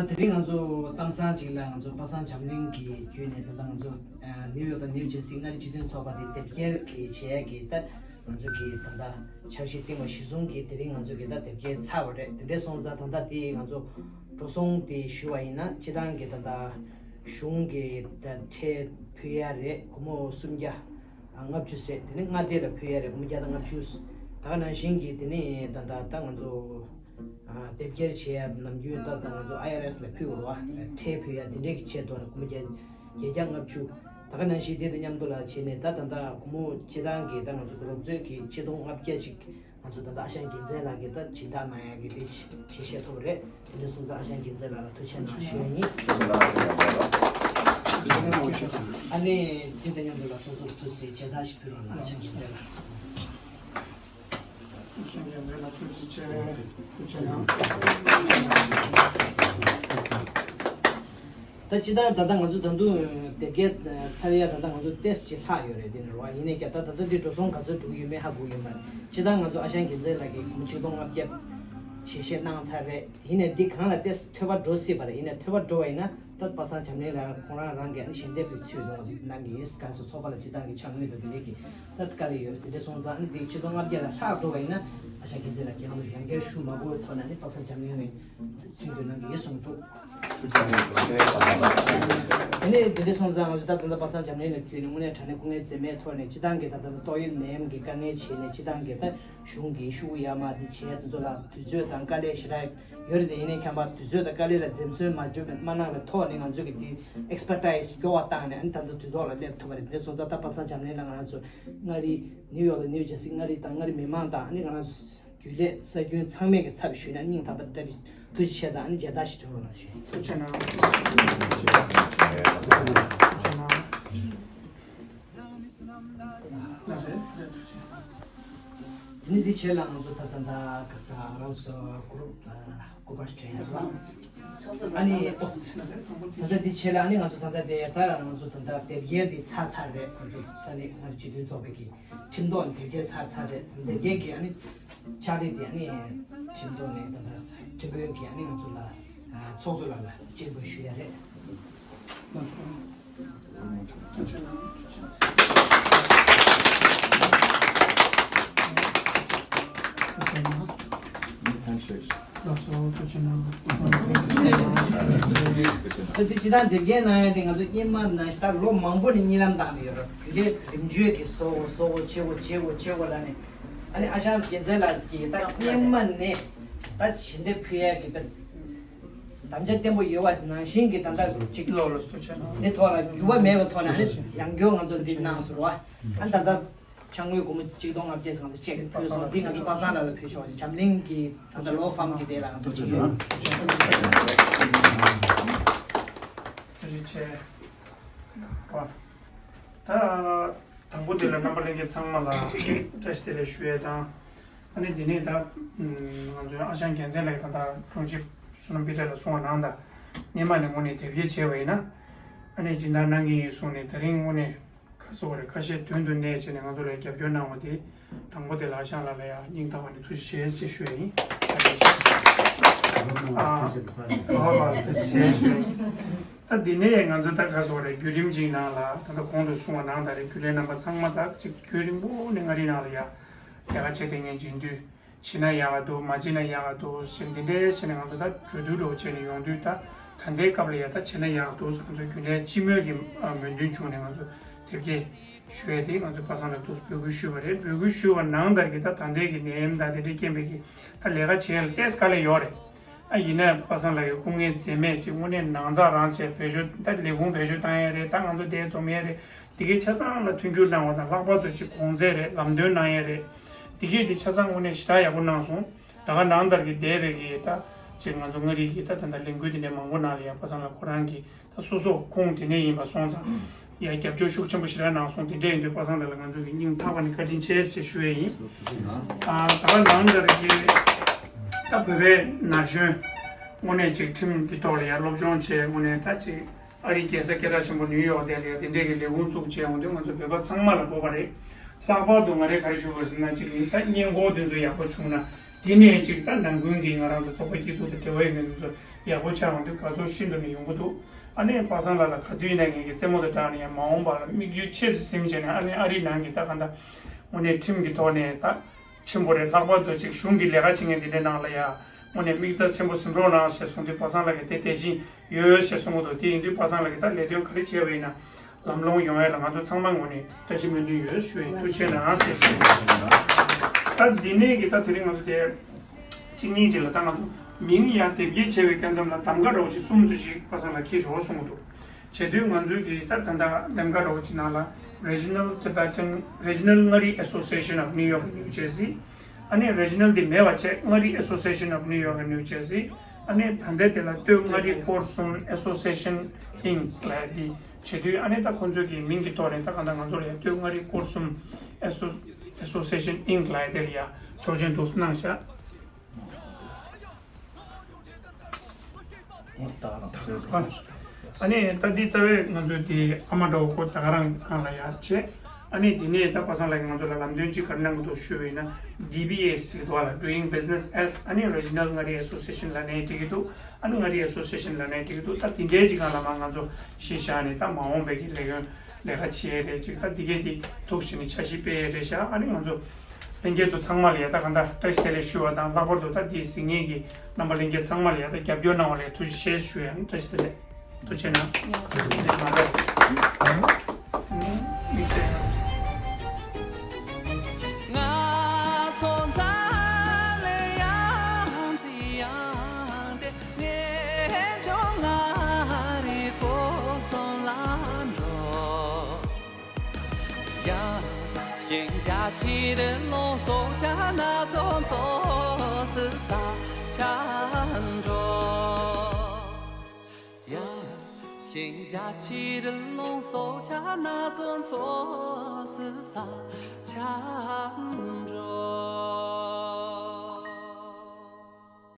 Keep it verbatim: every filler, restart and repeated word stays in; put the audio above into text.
དེ་རིང་ང་ཚོ་གཏམ་བཟང་ཅིག་ལ། ང་ཚོ་པ་སངས་བྱམས་གླིང་གི་བརྒྱུད་ནས་ད་ལྟ་ང་ཚོ་ཨ་ནིའུ་ཡོག་དང་ནིའུ་ཇར་སི་མངའ་རིས་སྤྱི་མཐུན་ཚོགས་པ་དེ་དེབ་སྐྱེལ་གྱི་བྱེད་ཡག་གི་ད་ང་ཚོ་གི་ད་ལྟ་འཆར་གཞི་བཏིང་བ་གཞིར་བཟུང་གིས་དེ་རིང་ང་ཚོ་གི་ད་དེབ་སྐྱེལ་ཚར་བ་རེད། དེ་འདྲ་སོང་ཙང་ད་ལྟ་དེ་ང་ཚོ་འགྲོ་སོང་དེ་ཞུ་བ་ཡིན་ན། སྤྱི་བཏང་གི་ད་ལྟ་གཞུང་གི་ད་ཁྲལ་ཕུལ་ཡག་རེད། སྒོར་མོ་སུམ་བརྒྱ་ལྔ་བཅུ་ཟེར། དེ་ནས་མངའ་སྡེ་ལ་ཕུལ་ཡག་རེད། སྒོར་མོ་བརྒྱ་དང་ལྔ་བཅུ། ད་ག་ནང་བཞིན་གྱི་དེ་ནས་ད་ལྟ་ད་ང་ཚོ་ཨ་དེབ་སྐྱེལ་བྱེད་ཡག་ནམ་རྒྱུན་ད་ལྟ་ང་ཚོ་ཨའི་ཨར་ཨེས་ལ་ཕུལ་དགོས་རེད་བ། ཁྲལ་ཕུལ་ཡག་དེ་འདྲའི་གི་ཆེད་དུ་སྒོར་མོ་བརྒྱད་བརྒྱད་བརྒྱ་ལྔ་བཅུ། ད་ག་ནང་བཞིན་དེ་དང་མཉམ་དུ་ལ་བྱས་ནས་ད་ད་ལྟ་སྒོར་མོ་སྤྱི་བཏང་གི་ད་ང་ཚོ་རོགས་ཚོད་ཀྱི་ཆིག་སྟོང་ལྔ་བརྒྱ་ཅིག་ང་ཚོ་ད་ལྟ་ཨ་ཞང་རྒྱལ་མཚན་ལགས་ཀྱིས་ད་སྦྱིན་བདག་གནང་ཡག་གི་དེ་ཞལ་བཞེས་ཐོབ་པ་རེད། དེ་འདྲ་སོང་ཙང་ཨ་ཞང་རྒྱལ་མཚན་ལགས་ལ་ཐུགས་རྗེ་གནང་ཞུ་ཡག་ཡིན། ཨ་ནི་དེ་དང་མཉམ་དུ་ལ་ཚོགས་གཙོར་ཐུགས་སྲས་མཇལ་དར་ཞིག་ཕུལ་རོགས་གནང་། ཨ་ཞང་རྒྱལ་མཚན་ལགས། ཐུགས་རྗེ་ཆེ། ཐུགས་རྗེ་གནང་། ད་སྤྱི་བཏང་ད་ལྟ་ང་ཚོ་ད་དུང་དེབ་སྐྱེལ་ཚར་ཡག་ད་ལྟ་ང་ཚོ་ཏོག་ཙམ་ཅིག་ལྷག་ཡོད་རེད། དེ་ནི་རེད་བ། ཡིན་ནའི་ཀྱང་ད་ད་ལྟ་འདི་འགྲོ་སོང་ག་ཚོད་འགྲོ་གི་ཡོད་མེད་ཧ་གོ་གི་ཡོད་མ་རེད། སྤྱི་བཏང་ང་ཚོ་ཨ་ཞང་རྒྱལ་མཚན་ལགས་ཀྱིས་སྒོར་མོ་ཆིག་སྟོང་ལྔ་བརྒྱ་ཞལ་བཞེས་གནང་ཚར་རེད། ཡིན་ནའི་འདི་སྒང་ལ་ཏོག་ཙམ་ཐོལ་པ་འགྲོ་སྲིད་པ་རེད། ཡིན་ནའི་ཐོལ་པ་འགྲོ་བ་ཡིན་ན་ད་པ་སངས་བྱམས་གླིང་ལགས་ཁོང་རང་རང་གིས་ཨ་ནི་ཞལ་འདེབས་པའི་ཚུལ་དུ་ང་ཚོ་གནང་གི་ཡིན། གང་ཚོ་ཚོགས་པ་ལ་སྤྱི་བཏང་གི་ཕྱག་དངུལ་དང་དེ་འདྲའི་གི་ད་དཀའ་ལས་ཡོད། དེ་འདྲ་སོང་ཙང་ཨ་ནི་དེ་ཆིག་སྟོང་ལྔ་བརྒྱ་ལས་ལྷག་འགྲོ་བ་ཡིན་ན་ཨ་ཞང་རྒྱལ་མཚན་ལགས་ཀྱིས་ང་ཚོ་ཡང་བསྐྱར་ཞུ་མ་དགོས་པའི་ཐོག་ནས་ཨ་ནི་པ་སངས་བྱམས་གླིང་ནས་མཐུན་འགྱུར་གནང་གི་ཡིན་གསུངས་འདུག། དེ་ནས་དེ་འདྲ་སོང་ཙང་ང་ཚོ་ད་ད་ལྟ་པ་སངས་བྱམས་གླིང་ནས་བརྒྱུད་ནས་དངོས་གནས་དྲང་གནས་སྐུ་ངལ་འཛེམས་མེད་ཐོག་ནས་སྤྱི་བཏང་གི་ད་ད་ལྟ་ཏོག་དབྱིབས་ནད་ཡམས་ཀྱི་དཀའ་ངལ་བྱས་ནས་སྤྱི་བཏང་གི་ད་གཞུང་གི་ཤུགས་ཡར་མར་དེ་བྱས་དེ་ཚོ་ལ་དུས་ཚོད་དང་དཀའ་ལས་ཞེ་དྲག་ཡོད་རེད། དེ་ཡིན་ནའི་ཁྱད་པར་དུས་ཚོད་དང་དཀའ་ལས་ལ་འཛེམ་ཟོན་མ་བྱས་པའི་མ་གནང་བའི་ཐོག་ནས་ང་ཚོ་གི་དེ་ཨེགས་པར་ཊའི་ཛི་མགྱོགས་པ་བཏང་ནས་ཨ་ནི་ད་ལྟ་དུས་ཐོག་ལ་སླེབས་ཐུབ་པ་རེད། དེ་འདྲ་སོང་ཙང་ད་པ་སངས་བྱམས་གླིང་ལ་ང་རང་ཚོ་མངའ་རིས་ནིའུ་ཡོག་དང་ནིའུ་ཇར་སི་མངའ་རིས་དང་མངའ་རིས་མི་མང་དང་ཨ་ནི་ང་རང་ཚོ་རྒྱུན་ལས་ས་རྒྱུན་ཚང་མས་ཀྱི་ཚབ་ཞུས་ནས་སྙིང་ཐག་པ་ནས་བཀའ་དྲིན་ཐུགས་རྗེ་ཆེ་དང་ཨ་ནི་མཇལ་དར་ཞིག་སྒྲོན་གནང་ཞུ། ཐུགས་རྗེ་གནང་། ཐུགས་རྗེ་གནང་། དེ་ནས་འདི་རྗེས་ལ་ང་ཚོ་ད་ལྟ་ད་ག་ས་ང་རང་ཚོ་གུ་རུབ་སྐུ་པར་སྤྲད་ཡ་ས། ཨ་ནི་ཨོ། ད་ལྟ་འདི་རྗེས་ལ་ཨ་ནི་ང་ཚོ་ད་ལྟ་དེ་ད་ང་ཚོ་ད་ལྟ་དེབ་སྐྱེལ་འདི་ཚར་ཚར་རེད། ང་ཚོ་ས་གནས་མངའ་རིས་སྤྱི་མཐུན་ཚོགས་པའི་གི་ཁྲིམས་ཐོག་ནས་དེབ་སྐྱེལ་ཚར་ཚར་རེད། དེབ་སྐྱེལ་གི་ཨ་ནི་ཕྱག་བྲིས་དེ་ཨ་ནི་ཁྲིམས་ཐོག་ནས་ད་ལྟ་ཁྲིམས་དཔོན་གི་ཨ་ནི་ང་ཚོ་ལ་ཚོགས་གཙོ་ལགས་ལ་སྤྱན་འབུལ་ཞུ་ཡ་རེད། ད་དེ་སྤྱི་བཏང་དེབ་སྐྱེལ་གནང་ཡ་དེ་ང་ཚོ་སྔོན་མ་ནང་བཞིན་ད་ལོ་མང་པོ་ནས་གཉིད་ལམ་བཏང་ནས་ཡོད་རེད། རྒྱུན་ལས་རིམ་བྱོན་གྱི་བཟོ་བོ་བཟོ་བོ་བྱེད་དགོས་བྱེད་དགོས་བྱེད་དགོས་ལབ་ནས་ཨ་ནི་ཨ་ཞང་རྒྱལ་མཚན་ལགས་ཀྱིས་ད་སྔོན་མ་ནས་ད་ཞལ་འདེབས་ཕུལ་ཡ་གི་ད་དམ་བཅའ་བརྟན་པོ་ཡོད་པ་ནང་བཞིན་གྱི་ད་ལྟ་གཅིག་ལོ་ལོ་སུ་ཆ་ན་འདི་ཐོག་ལ་འགྱུར་བ་མེད་པའི་ཐོག་ནས་ཨ་ནི་ཡང་བསྐྱར་ང་ཚོར་འདི་གནང་ཟེར་བ། ཨ་ནི་ད་ལྟ་ཕྱག་དངུལ་སྒོར་མོ་གཅིག་སྟོང་ལྔ་བརྒྱ་ཙམ་ཅིག་ཕུལ་སོང་། འདི་ང་ཚོ་པ་སངས་ལགས་ལ་ཕུལ་ཆོག་ཅིག་འཛམ་གླིང་གི་ད་ལྟ་ལོ་ཧྥམ་གྱི་དེ་ལ་ང་ཚོ་ཅིག་ཡོད། ཐུགས་རྗེ་ཆེ། ད་དང་པོ་དེ་ལ་རྣམ་པ་ལྷན་རྒྱས་ཚང་མ་ལ་བཀྲ་ཤིས་བདེ་ལེགས་ཞུ་ཡས་དང་། ཨ་ནི་དེ་ནས་ད་ང་ཚོའི་ཨ་ཞང་རྒྱལ་མཚན་ལགས་ད་ལྟ་དྲུང་ཆེ་བསོད་ནམས་པི་ཏྲ་ལ་གསུང་བ་གནང་དང་། སྔོན་མ་ནས་དངོས་གནས་དེབ་སྐྱེལ་བྱས་པ་ཡིན་ན་ཨ་ནི་སྦྱིན་བདག་གནང་གི་ཡིན་གསུངས་ནས། དེ་རིང་དངོས་གནས་ཁ་སོ་བ་རེད། ཁ་ཤས་དོན་དུ་གནས་བྱས་ནས་ང་ཚོ་ལ་རྒྱབ་སྐྱོར་གནང་བ་དེ་དང་པོ་དེ་ལ་ཨ་ཞང་ལགས་ལ་ཡང་སྙིང་ཐག་པ་ནས་ཐུགས་རྗེ་ཆེ་ཞེས་ཞུ་ཡ་ཡིན། ཨ་ཨ་ཐུགས་རྗེ་ཆེ་ཞུ་ཡ་ཡིན། ད་དེ་ནས་ང་ཚོ་ད་ཁ་སོ་བ་རེད། བརྒྱུད་རིམ་ཅིག་ནང་ལ་ད་ལྟ་གོང་དུ་གསུངས་པ་ནང་ལྟར་རེད། རྒྱུན་ལས་རྣམ་པ་ཚང་མ་ད་ཅིག་རྒྱུན་རིང་པོ་ནས་མངའ་རིས་ནང་ལ་ཡ་ལས་ཀ་བྱེད་བསྡད་མཁན་ཅིག་ཡིན་དུས། བྱེད་ན་ཡག་ག་འདུག་མ་བྱེད་ན་ཡག་ག་འདུག་ཞེས་འདི་འདྲའི་བྱས་ནས་ང་ཚོ་ད་གྲོས་བསྡུར་འདྲ་བོ་བྱས་ནས་ཡོང་དུས། ད་ད་ལྟའི་སྐབས་ལ་ཡ་ད་བྱེད་ན་ཡག་ག་འདུག་ང་ཚོ་རྒྱུན་ལས་སྤྱི་མོས་ཀྱི་མོས་མཐུན་བྱུང་ནས་ང་ཚོ་དེབ་སྐྱེལ་ཞུ་ཡས་དེ་ང་ཚོ་པ་སངས་ལ་འདུག་འབོད་སྐུལ་ཞུས་པ་རེད། འབོད་སྐུལ་ཞུས་པ་ནང་ལྟར་གྱི་ད་ད་ལྟའི་གི་ནད་ཡམས་དང་དེ་འདྲའི་རྐྱེན་པས་ཀྱི་ད་ལས་ཀ་བྱེད་ཡས་ལ་ཏོག་ཙམ་དཀའ་ལས་ཡོད་རེད། ཨ་ཡིན་ན་པ་སངས་ལགས་ཀྱི་སྐུ་ངལ་འཛེམས་མེད་ཅིག་དངོས་གནས་ནང་ཚགས་རང་བྱས་བེད་སྤྱོད་ད་ལས་ཁུངས་བེད་སྤྱོད་བཏང་ཡས་རེད། ད་ང་ཚོ་འདིར་འཛོམས་ཡས་རེད། འདི་གའི་ཆ་ཚང་ལ་མཐུན་འགྱུར་གནང་བ་དང་། ལྷག་པར་དུ་ཅིག་གོང་ཚད་རེད། ལམ་སྟོན་གནང་ཡས་རེད། འདི་གའི་འདི་ཆ་ཚང་དངོས་གནས་ཞེ་དྲག་ཡག་པོ་གནང་སོང་། ད་ག་ནང་ལྟར་གྱི་འདས་པའི་གི་ད་ཅིག་ང་ཚོ་མངའ་རིས་ཀྱི་ད་ད་ལྟ་ལས་འགུལ་འདི་འདྲའི་མང་པོ་ནང་ལ་ཡ་པ་སངས་ལགས་ཁོ་རང་གིས་ད་སོ་སོ་ཁོངས་དེ་ནས་ཡིན་པ་སོང་ཙང་ཡ་རྒྱབ་སྐྱོར་ཤུགས་ཆེན་པོ་ཞེ་དྲག་གནང་སོང་། དེ་འདྲ་ཡིན་དུས་པ་སངས་ལགས་ལ་ང་ཚོ་གི་སྙིང་ཐག་པ་ནས་བཀའ་དྲིན་ཆེ་ཞེས་ཞུ་ཡས་ཡིན། ཨ་ད་ག་ནང་ལྟར་གྱི་ད་བོད་པའི་ན་གཞོན་དངོས་གནས་ཅིག་ཁྲིམས་ཀྱི་ཐོག་ལ་ཡ་སློབ་སྦྱོང་བྱས། དངོས་གནས་ད་ཅིག་ཨ་རིའི་རྒྱལ་ས་སྐད་གྲགས་ཆེན་པོ་ནིའུ་ཡོག་དེ་ལ་ཡ་དེ་འདྲའི་གི་ལས་ཁུངས་བཙུགས་བྱས་ཡོང་དུས་ང་ཚོ་བོད་པ་ཚང་མ་ལ་དགོས་པ་རེད། ལྷག་པར་དུ་ང་རས་ག་རེ་ཞུ་དགོས་ཟེར་ན་ཅིག་ཡིན་ད་སྔས་མགོ་དེ་ཚོ་ཡག་པོ་བྱུང་ན་དེ་ནས་ཅིག་ད་ནང་ཁུལ་གྱི་ང་རང་ཚོ་ཚོགས་པ་སྐྱིད་སྡུག་དང་འབྲེལ་བ་ཡོད་མཁན་དེ་ཚོ་ ཡག་པོ་ཆགས་ཡོང་དུས་དགའ་ཚོར་ཤིན་ཏུ་ནས་ཡོང་གི་འདུག་ཨ་ནི་པ་སངས་ལགས་ལ་ག་དུས་ཡིན་ན་ངེད་ཀྱི་རྩེད་མོ་དང་སྦྲགས་ནས་ཡང་མ་འོངས་པ་ལ་དམིགས་ཡུལ་ཆེ་ཙམ་ཟིན་བྱས་ནས། ཨ་ནི་ཨ་རིའི་ནང་གི་ད་གང་ལྟར་དངོས་གནས་ཁྲིམས་ཀྱི་ཐོག་ནས་ད་ཆེན་པོ་རེད། ལྷག་པར་དུ་ཅིག་གཞུང་གི་ལས་ཀ་བྱེད་མཁན་དེ་འདྲའི་ནང་ལ་ཡ་དངོས་གནས་དམིགས་བསལ་ཆེན་པོ་ཟིན་རོགས་གནང་ཞེས་གསུངས་དུས། པ་སངས་ལགས་ཀྱིས་དེ་དེ་བཞིན་ཡོད་ཞེས་གསུང་གི་འདུག་དེ་ཡིན་དུས་པ་སངས་ལགས་ཀྱིས་ད་ལས་དོན་ག་རེ་བྱས་པ་ཡིན་ན་ལམ་ལྷོང་ཡོང་ཡ་ལ་ང་ཚོ་ཚང་མ་ངོས་ནས་བཀྲ་ཤིས་སྨོན་འདུན་ཡོད་ཞུ་ཡིན། ཐུགས་རྗེ་གནང་ཞེས་ཞུ་ཡིན། ད་འདི་ནས་ཀྱི་ད་དེ་རིང་ང་ཚོ་དེ་གཅིག་གཉིས་ཅིག་ལ་ད་ང་ཚོ་མིང་ཡང་དེབ་སྐྱེལ་བྱས་པའི་སྐབས་མཚམས་ལ་གདམ་ག་འདྲ་བོ་ཅིག་གསུམ་ཚོ་ཞིག་པ་སངས་ལགས་འཁྱེར་ཤོག་གསུང་གི་འདུག་བྱེད་དུས་ང་ཚོའི་གི་ད་ད་ལྟ་གདམ་ག་འདྲ་བོ་ཅིག་ནང་ལ་Regional Tibetan Regional Ngari Association of New York New Jersey། ཨ་ནི་Regional དེ་མེད་པ་བྱས། Ngari Association of New York New Jersey། ཨ་ནི་ད་ལྟའི་དེ་ལ་སྟོད་མངའ་རིས་སྐོར་གསུམ་Association Inc ལབ་ཡ་དེ་བྱེད་དུས། ཨ་ནི་ད་ཁོང་ཚོའི་གི་མིང་གི་ཐོག་ནས་ད་གང་ལྟར་ང་ཚོ་ལ་ཡ་སྟོད་མངའ་རིས་སྐོར་གསུམ་Asso- Association Inc ལབ་ཡ་དེ་ལ་ཡ་ཆོག་མཆན་འདུག་གནང་ཤག་ཨ་ནི་ད་འདི་རྩ་བའི་ང་ཚོའི་དེ་ཨ་མ་འདྲ་བོ་ཁོ་ད་ག་རང་སྒང་ལ་ཡར་བྱས། ཨ་ནི་དེ་ནས་ད་པ་སངས་ལགས་ཀྱིས་ང་ཚོ་ལ་ལམ་སྟོན་ཅིག་ག་རེ་གནང་གི་འདུག་ཞུས་པ་ཡིན་ན། D B A ཟེར་གྱི་འདུག་བ་ལ། Doing Business as ཨ་ནི་Regional Ngari Association ལབ་ནའི་འགྲིག་གི་འདུག་ཨ་ནི་Ngari Association ལབ་ནའི་འགྲིག་གི་འདུག་ད་དེ་འདྲའི་ཅིག་སྒང་ལ་མར་ང་ཚོ་གཞི་བཞག་ནས་ད་མ་འོངས་པའི་གི་ལས་ཡོན་ལས་ཀ་བྱེད་ཡས་རེད། ཅིག་ད་འདི་གས་དེ་ཐུགས་བཞེས་ནས་འཆར་གཞི་སྤེལ་ཡས་རེད་ཤག་ཨ་ནི་ང་ཚོ་ལྷན་རྒྱས་ཚོ་ཚང་མ་ལ་ཡ་ད་གང་ལྟར་བཀྲ་ཤིས་བདེ་ལེགས་ཞུ་བ་དང་། ལྷག་པར་དུ་ད་འདི་གཟིགས་མཁན་གྱི་རྣམ་པ་ལྷན་རྒྱས་ཚང་མ་ལ་ཡ་ད་རྒྱབ་སྐྱོར་གནང་བ་ལ་ཡ་ཐུགས་རྗེ་ཆེ་ཞུ་ཡ། བཀྲ་ཤིས་བདེ་ལེགས། ཐུགས་རྗེ་གནང་། ང་ཚོ་འཛམ་གླིང་ཡང་ཅི་ཡང་དེ་ངེས་འབྱུང་ལ་རི་སྐོར་གསུམ་ལ་འགྲོ། ཡ། ཤིང་རྒྱ་ཆེ་རི་ལུང་སོགས་ཀྱང་སྣ་ཚོགས་མཚོ་སུ་ས་ཆ་འགྲོ། ཡ། ཤིང་རྒྱ་ཆེ་རི་ལུང་སོགས་ཀྱང་སྣ་ཚོགས་མཚོ་སུ་ས་ཆ་